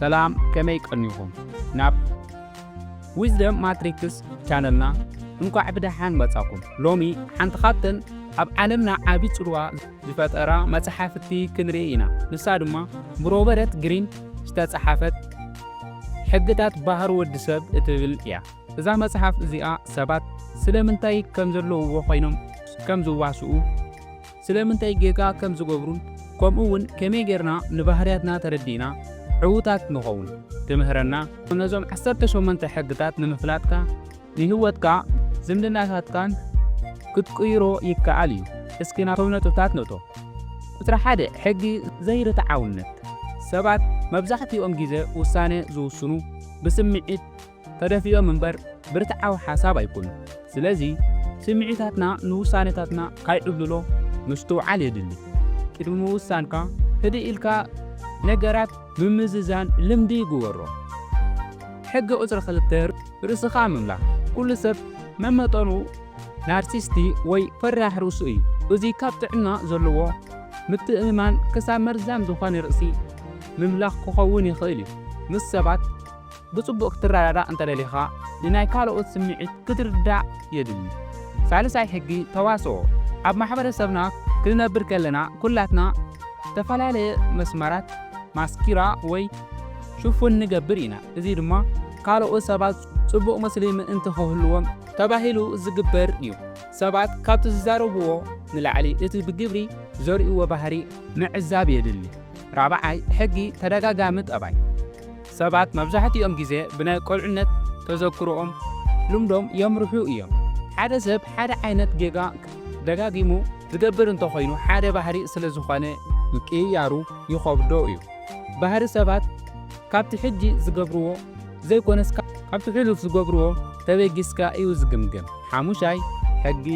ሰላም፣ ከመይ ቀኒኹም? ናብ ዊዝደም ማትሪክስ ቻነልና እንኳዕ ብደሓን መጻኹም። ሎሚ ሓንቲ ካብተን ኣብ ዓለምና ዓቢ ጽልዋ ዝፈጠራ መጽሓፍቲ ክንርኢ ኢና። ንሳ ድማ ብሮበርት ግሪን ዝተጻሓፈት ሕግታት ባህሪ ወዲ ሰብ እትብል እያ። እዛ መጽሓፍ እዚኣ ሰባት ስለምንታይ ከም ዘለውዎ ኮይኖም ከም ዝዋስኡ፣ ስለምንታይ ጌጋ ከም ዝገብሩን ከምኡ እውን ከመይ ጌርና ንባህርያትና ተረዲእና ዕዉታት ንኸውን ትምህረና። ነዞም ዓሰርተ ሸሞንተ ሕግታት ንምፍላጥካ ንህይወትካ ዝምድናታትካን ክትቅይሮ ይከኣል እዩ። እስኪ ናብቶም ነጥብታት ንእቶ። ቁጽሪ ሓደ፣ ሕጊ ዘይርትዓውነት። ሰባት መብዛሕትኦም ግዜ ውሳነ ዝውስኑ ብስምዒት ተደፊኦም እምበር ብርትዓዊ ሓሳብ ኣይኮኑን። ስለዚ ስምዒታትና ንውሳነታትና ካይዕብልሎ ምስትውዓል የድሊ። ቅድሚ ምውሳንካ ህድእ ኢልካ ነገራት ምምዝዛን ልምዲ ይግበሮ። ሕጊ ቁጽሪ ክልተ፣ ርእስኻ ምምላኽ። ኩሉ ሰብ መመጠኑ ናርሲስቲ ወይ ፈራሕ ርእሱ እዩ። እዚ ካብ ጥዕና ዘለዎ ምትእምማን ክሳብ መርዛም ዝኾነ ርእሲ ምምላኽ ክኸውን ይኽእል እዩ። ምስ ሰባት ብጽቡቕ ክትረዳዳእ እንተደሊኻ ንናይ ካልኦት ስምዒት ክትርዳእ የድሊ። ሳልሳይ ሕጊ ተዋስኦ። ኣብ ማሕበረሰብና ክንነብር ከለና ኩላትና ዝተፈላለየ መስመራት ማስኪራ ወይ ሽፉን ንገብር ኢና። እዚ ድማ ካልኦት ሰባት ጽቡቕ ምስሊ ምእንቲ ክህልዎም ተባሂሉ ዝግበር እዩ። ሰባት ካብቲ ዝዛረብዎ ንላዕሊ እቲ ብግብሪ ዘርእይዎ ባህሪ ምዕዛብ የድሊ። ራብዓይ ሕጊ ተደጋጋሚ ጠባይ። ሰባት መብዛሕትኦም ግዜ ብናይ ቆልዕነት ተዘክሮኦም ልምዶም የምርሑ እዮም። ሓደ ሰብ ሓደ ዓይነት ጌጋ ደጋጊሙ ዝገብር እንተኾይኑ ሓደ ባህሪ ስለ ዝኾነ ምቅይያሩ ይኸብዶ እዩ። ባህሪ ሰባት ካብቲ ሕጂ ዝገብርዎ ዘይኮነስ ካ-፣ ካብቲ ሕሉፍ ዝገብርዎ ተበጊስካ እዩ ዝግምገም። ሓሙሻይ ሕጊ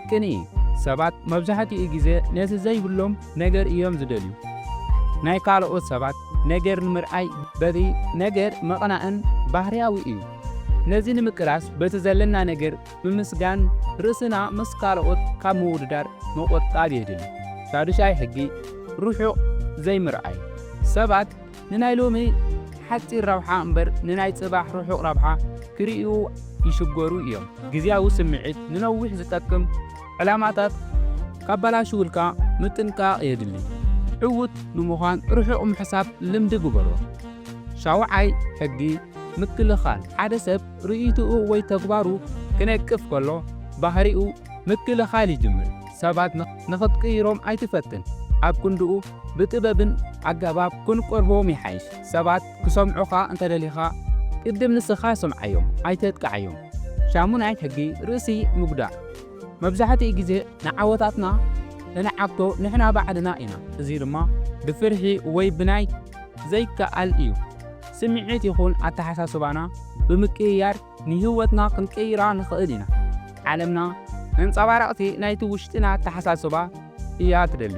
ቅንኢ። ሰባት መብዛሕትኡ ግዜ ነቲ ዘይብሎም ነገር እዮም ዝደልዩ። ናይ ካልኦት ሰባት ነገር ንምርኣይ በቲ ነገር ምቕናእን ባህርያዊ እዩ። ነዚ ንምቅላስ በቲ ዘለና ነገር ብምስጋን ርእስና ምስ ካልኦት ካብ ምውድዳር ምቑጣብ የድሊ። ሳዱሻይ ሕጊ ርሑቕ ዘይምርኣይ። ሰባት ንናይ ሎሚ ሓጺር ረብሓ እምበር ንናይ ጽባሕ ርሑቕ ረብሓ ክርእዩ ይሽገሩ እዮም። ግዝያዊ ስምዒት ንነዊሕ ዝጠቅም ዕላማታት ካበላሽውልካ ምጥንቃቕ የድሊ። ዕዉት ንምዃን ርሑቕ ምሕሳብ ልምዲ ግበሮ። ሻውዓይ ሕጊ ምክልኻል። ሓደ ሰብ ርእይትኡ ወይ ተግባሩ ክነቅፍ ከሎ ባህሪኡ ምክልኻል ይጅምር። ሰባት ንኽ-፣ ንኽትቅይሮም ኣይትፈትን። ኣብ ክንድኡ ብጥበብን ኣገባብ ክንቀርቦም ይሓይሽ። ሰባት ክሰምዑኻ እንተደሊኻ ቅድም ንስኻ ስምዓዮም፣ ኣይተጥቅዓዮም። ሻሙናይ ሕጊ ርእሲ ምጉዳእ። መብዛሕትኡ ግዜ ንዓወታትና እንዓግቶ ንሕና ባዕልና ኢና። እዚ ድማ ብፍርሒ ወይ ብናይ ዘይከኣል እዩ። ስምዒት ይኹን ኣተሓሳስባና ብምቅይያር ንህይወትና ክንቀይራ ንኽእል ኢና። ዓለምና መንጸባረቕቲ ናይቲ ውሽጥና ኣተሓሳስባ እያ ትደሊ።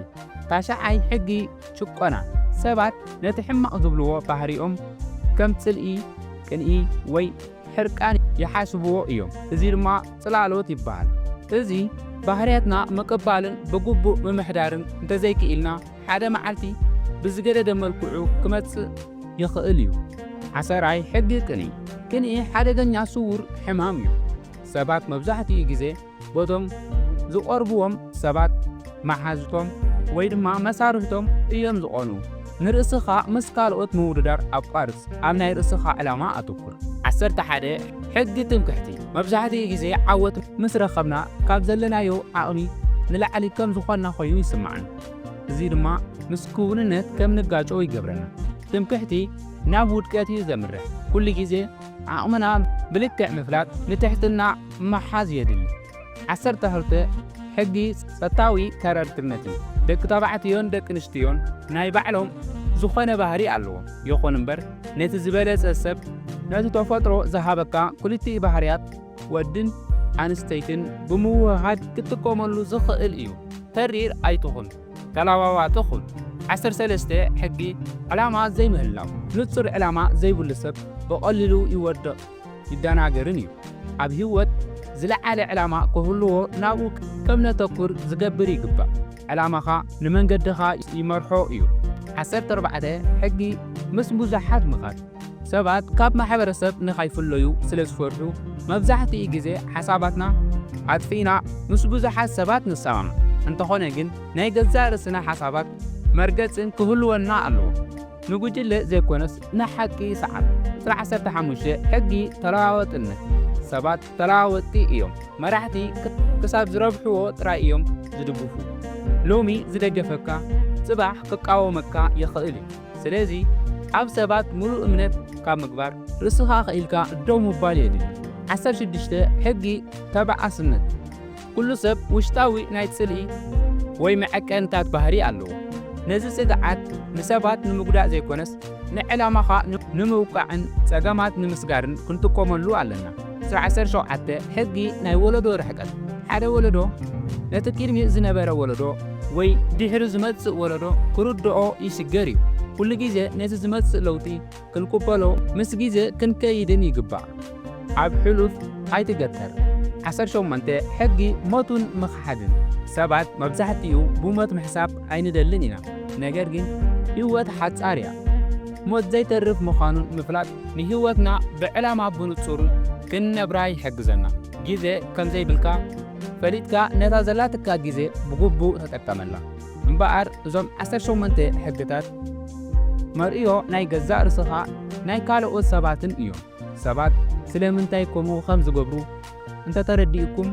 ታሽዓይ ሕጊ ጭቆና። ሰባት ነቲ ሕማቕ ዝብልዎ ባህሪኦም ከም ጽልኢ፣ ቅንኢ ወይ ሕርቃን ይሓስብዎ እዮም። እዚ ድማ ጽላሎት ይበሃል። እዚ ባህርያትና ምቕባልን ብግቡእ ምምሕዳርን እንተዘይክኢልና ሓደ መዓልቲ ብዝገደደ መልክዑ ክመጽእ ይኽእል እዩ። ዓሰራይ ሕጊ ቅንኢ። ቅንኢ ሓደገኛ ስዉር ሕማም እዩ። ሰባት መብዛሕትኡ ግዜ በቶም ዝቐርብዎም ሰባት፣ መሓዙቶም ወይ ድማ መሳርሕቶም እዮም ዝቐንኡ። ንርእስኻ ምስ ካልኦት ምውድዳር ኣቋርጽ። ኣብ ናይ ርእስኻ ዕላማ ኣተኩር። ዓሰርተ ሓደ ሕጊ ትምክሕቲ። መብዛሕትኡ ግዜ ዓወት ምስ ረኸብና ካብ ዘለናዮ ዓቕሚ ንላዕሊ ከም ዝኾንና ኮይኑ ይስምዓና። እዚ ድማ ምስ ክውንነት ከም ንጋጮ ይገብረና። ትምክሕቲ ናብ ውድቀት እዩ ዘምርሕ። ኩሉ ግዜ ዓቕምና ብልክዕ ምፍላጥ ንትሕትና ምሓዝ የድሊ። ዓሰርተ ክልተ ሕጊ ጸታዊ ተረድትነትን። ደቂ ተባዕትዮን ደቂ ኣንስትዮን ናይ ባዕሎም ዝኾነ ባህሪ ኣለዎም። ይኹን እምበር ነቲ ዝበለጸ ሰብ ነቲ ተፈጥሮ ዝሃበካ ክልቲኡ ባህርያት ወድን ኣንስተይትን ብምውህሃድ ክትጥቀመሉ ዝኽእል እዩ። ተሪር ኣይትኹን፣ ተለዋዋጢ ኩን። ዓሰርተ ሰለስተ ሕጊ ዕላማ ዘይምህላው። ንጹር ዕላማ ዘይብሉ ሰብ ብቐሊሉ ይወድቕ ይደናገርን እዩ። ኣብ ህይወት ዝለዓለ ዕላማ ክህልዎ ናብኡ ከም ነተኩር ዝገብር ይግባእ። ዕላማኻ ንመንገድኻ ይመርሖ እዩ። ዓሰርተ ኣርባዕተ ሕጊ ምስ ብዙሓት ምኻድ። ሰባት ካብ ማሕበረሰብ ንኻይፍለዩ ስለ ዝፈርሑ፣ መብዛሕትኡ ግዜ ሓሳባትና ኣጥፊእና ምስ ብዙሓት ሰባት ንሰማማዕ። እንተኾነ ግን፣ ናይ ገዛእ ርእስና ሓሳባት መርገጽን ክህልወና ኣለዎ። ንጉጅለ ዘይኮነስ ንሓቂ ሰዓብ። ዕስራ ዓሰርተ ሓሙሽተ ሕጊ ተለዋወጥነት። ሰባት ተለዋወጥቲ እዮም። መራሕቲ ክ-፣ ክሳብ ዝረብሕዎ ጥራይ እዮም ዝድግፉ። ሎሚ ዝደገፈካ፣ ጽባሕ ክቃወመካ ይኽእል እዩ። ስለዚ፣ ኣብ ሰባት ምሉእ እምነት ካብ ምግባር፣ ርእስኻ ክኢልካ ደው ምባል የድሊ። ዓሰርተ ሽዱሽተ ሕጊ ተበዓስነት። ኩሉ ሰብ ውሽጣዊ ናይ ጽልኢ ወይ መዐቀንታት ባህሪ ኣለዎ። ነዚ ስግዓት ንሰባት ንምጉዳእ ዘይኮነስ፣ ንዕላማኻ ን-፣ ንምውቃዕን ጸገማት ንምስጋርን ክንጥቀመሉ ኣለና። ዕስራ ዓሰርተ ሸውዓተ ሕጊ ናይ ወለዶ ርሕቀት። ሓደ ወለዶ ነቲ ቅድሚኡ ዝነበረ ወለዶ ወይ ድሕሪ ዝመጽእ ወለዶ ክርድኦ ይሽገር እዩ። ኩሉ ግዜ ነቲ ዝመጽእ ለውጢ ክንቅበሎ፣ ምስ ግዜ ክንከይድን ይግባእ። ኣብ ሕሉፍ ኣይትገተር። ዓሰርተ ሸሞንተ ሕጊ ሞትን ምኽሓድን። ሰባት መብዛሕትኡ ብሞት ምሕሳብ ኣይንደልን ኢና። ነገር ግን ህይወት ሓጻር እያ። ሞት ዘይተርፍ ምዃኑን ምፍላጥ ንህይወትና ብዕላማ ብንጹርን ክንነብራ ይሕግዘና። ግዜ ከም ዘይብልካ ፈሊጥካ ነታ ዘላትካ ግዜ ብግቡእ ተጠቀመላ። እምበኣር እዞም ዓሰርተ ሸሞንተ ሕግታት መርእዮ ናይ ገዛእ ርእስኻ ናይ ካልኦት ሰባትን እዮም። ሰባት ስለምንታይ ከምኡ ከም ዝገብሩ እንተተረዲእኩም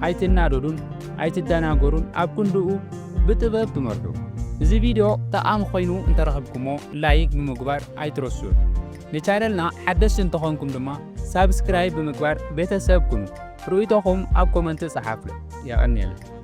ኣይትናደዱን ኣይትደናገሩን፣ ኣብ ክንድኡ ብጥበብ ትመርሑ። እዚ ቪድዮ ጠቓሚ ኮይኑ እንተረኸብኩሞ ላይክ ብምግባር ኣይትረስዑ። ንቻነልና ሓደስቲ እንተኾንኩም ድማ ሳብስክራይብ ብምግባር ቤተሰብ ኩኑ። ርእይቶኹም ኣብ ኮመንት ጸሓፉ። የቐንየልና።